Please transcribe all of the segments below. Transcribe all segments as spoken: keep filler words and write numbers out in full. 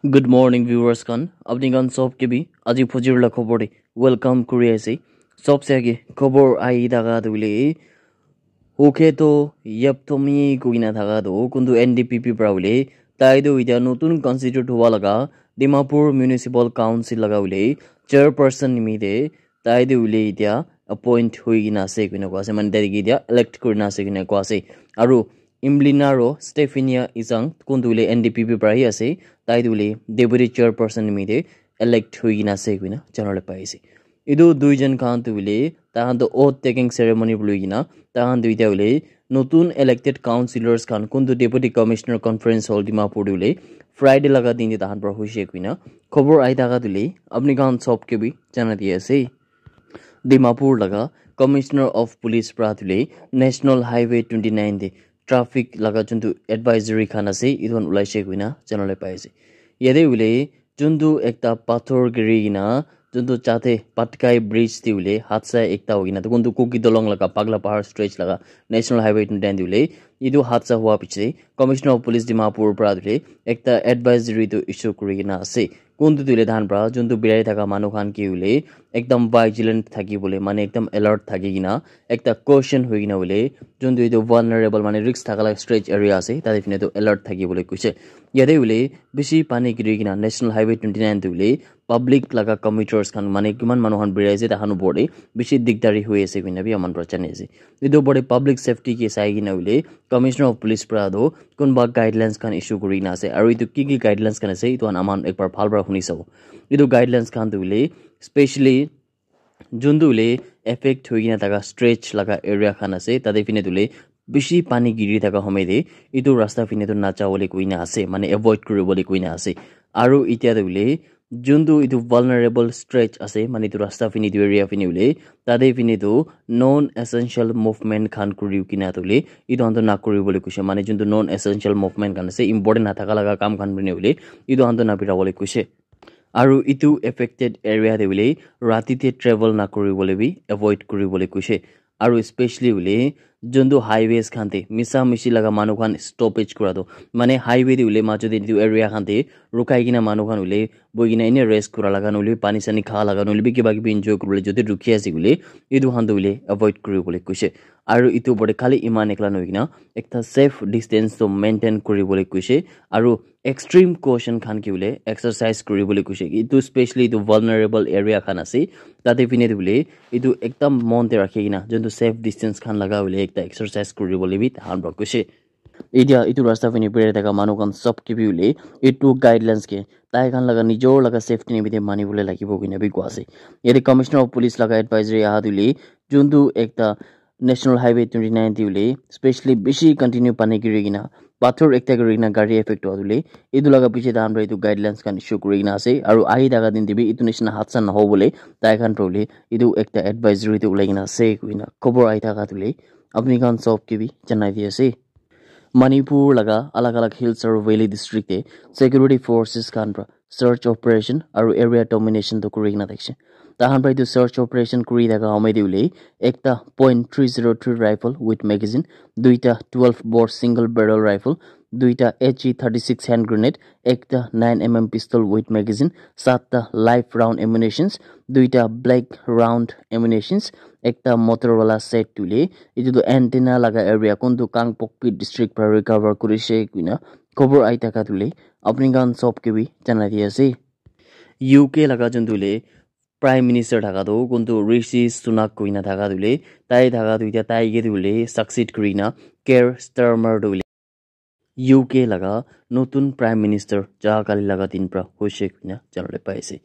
Good morning, viewers khan. Apni khan sob ke bi aji phujir la khobor de welcome kuri ase. Sob se age khobor ahi thaga tu hoile, Huketo Yeptomi kuina thaga tu kuntu N D P P pra hoile, tai tu itia notun constitute hua laga Dimapur Municipal Council laga hoile chairperson nimite tai tu hoile itia appoint hui kena ase koina koa ase, mane tai ke itia elect kurina ase koina koa ase. Aru Imlina ro Stephania Isang kuntu hoile N D P P pra hi ase, tai tu hoile deputy chairperson nimite elect hui kena ase koina janabole pai ase. Etu duijon khan tu hoile, tahan tu oath taking ceremony bole kena, tahan tu itia hoile notun elected councillors khan kuntu Deputy Commissioner Conference Hall Dimapur tu hoile Friday laga din te tahan pra hoise koina khobor ahi thaga tu hoile, apni khan sob ke bi janai di ase. Dimapur laga Commissioner of Police pra tu hoile National Highway twenty nine te traffic laga juntu advisory khan ase, etu khan ulaise koina janabole pai ase. Yate hoile juntu ekta pathor giri kena, juntu chate Patkai Bridge te hoile hadsa ekta hoi kena, kuntu Kuki Dolong laga Pagla Pahar stretch laga National Highway twenty nine te hoile, etu hadsa hua piche Commissioner of Police Dimapur pra tu hoile ekta advisory tu issue kuri kena ase. Kuntu tu hoile tahan pra juntu birai thaka manu khan ke hoile ekdam vigilant thaki bole, mane ekdam alert thaki kena, ekta caution hoi kena hoile, juntu etu vulnerable mane risk thaka laga stretch area ase, tate phine tu alert thaki bole koise. Yate hoile bishi pani giri kena National Highway twenty nine tu hoile public laga commuters khan, mane kiman manu khan birai ase, tahan upor te bishi digdari hoi ase koina bi aman pra jani ase. Etu upor te public safety ke sai kena hoile Commissioner of Police pra tu kunba guidelines khan issue kuri kena ase, aru etu ki ki guidelines khan ase, etu khan aman ekbar bhal pra huni sabo. Etu guidelines khan tu hoile specially juntu hoile affect hoi kena thaka stretch laga area khan ase, tate phine tu hoile bishi pani giri thaka homoi te etu rasta phine tu najabole koina ase, mane avoid kuribole koina ase. Aru itia tu hoile juntu etu vulnerable stretch ase, mane etu rasta phine etu area phine hoile, tate phine tu non essential movement khan kuri kena tu hoile etu khan tu nakuribole koise, mane juntu non essential movement khan ase, important nathaka laga kam khan phine hoile etu khan tu nabirabole koise. Aru etu affected area te hoile rati te travel nakuribole bi avoid kuribole koise. Aru specially hoile juntu highways khan te misa mishi laga manu khan stoppage kura tu, mane highway te hoile majo te etu area khan te rukai kena manu khan hoile bohi kena ene rest kura laga, nohoile pani sani kha laga, nohoile bi kiba kibi enjoy kuribole jodi rukhi ase koile, etu khan tu hoile avoid kuribole koise. Aru etu upor te khali iman ekla nohoi kena ekta safe distance tu maintain kuribole koise. Aru extreme caution khan ke hoile exercise kuribole koise. Etu specially etu vulnerable area khan ase, tate phine tu hoile etu ekdam mon te rakhi kena juntu safe distance khan laga hoile ekta exercise kuribole bi tahan pra koise. Etia etu rasta phine birai thaka manu khan sob ke bi hoile etu guidelines ke tai khan laga nijor laga safety nimite mani bole lagibo koina bi koa ase. Yate Commissioner of Police laga advisory aha tu hoile juntu ekta National Highway twenty nine te hoile specially bishi continue pani giri kena, pathor ekta giri kena gari affect hua tu hoile, etu laga piche tahan pra etu guidelines khan issue kuri kena ase. Aru ahi thaka din te bi etu nishina hadsa naho bole tai khan pra hoile etu ekta advisory tu ulai kena ase koina khobor ahi thaka tu hoile apni khan sob ke bi janai di ase. Manipur laga alag alag hills aru valley district te security forces khan pra search operation aru area domination tu kuri kena thakishe. Tahan pra etu search operation kuri thaka homoi te hoile ekta point three zero three rifle with magazine, duita twelve bore single barrel rifle, duita H E thirty six hand grenade, ekta nine M M pistol with magazine, satta live round ammunitions, duita black round ammunitions, ekta motor wala set tu hoile etu tu antenna laga area kuntu Kangpokpi district pra recover kurishe koina khobor ahi thaka tu hoile apni khan sob ke bi janai di ase. U K laga juntu hoile Prime Minister thaka tu kuntu Rishi Sunak koina thaka tu hoile, tai thaka tu itia tai ke tu hoile succeed kuri kena Keir Starmer tu hoile U K laga notun Prime Minister ja kali laga din pra hoise koina janabole pai ase.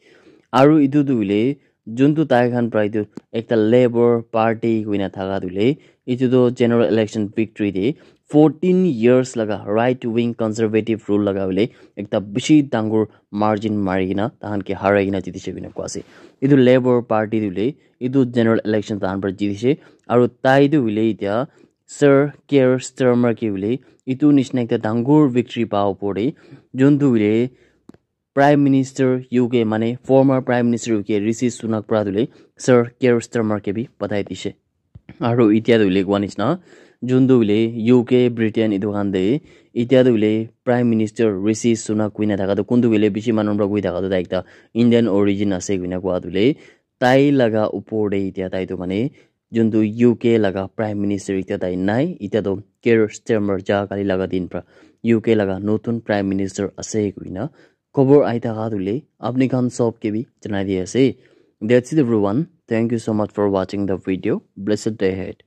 Aru etu tu hoile juntu tai khan pra etu ekta Labour Party koina thaka tu hoile, etu tu general election victory te fourteen years laga right wing conservative rule laga hoile ekta bishi dangor margin mari kena tahan ke harai kena jitise koina koa ase. Etu Labour Party tu hoile etu general election tahan pra jitise, aru tai tu hoile itia Sir Keir Starmer ke hoile etu nishina ekta dangor victory pa upor te juntu hoile Prime Minister U K, mane former Prime Minister U K Rishi Sunak pra tu hoile Sir Keir Starmer ke bi batai dishe. Aru itia tu hoile koa nishina Juntu hoile U K, Britain etu khan te, itya tu hoile Prime Minister Rishi Sunak kuina thaka tu kuntu hoile bishi manu para koi thaka tu tai ekta Indian origin ase kuina koa tu hoile tai laga upor te itya tai tu mane juntu U K laga Prime Minister itya tai nai, itya tu Keir Starmer ja kali laga din pra U K laga notun Prime Minister ase kuina khobor ai thaka tu hoile apni khan sob ke bi janai di ase. That's it everyone. Thank you so much for watching the video. Blessed day ahead.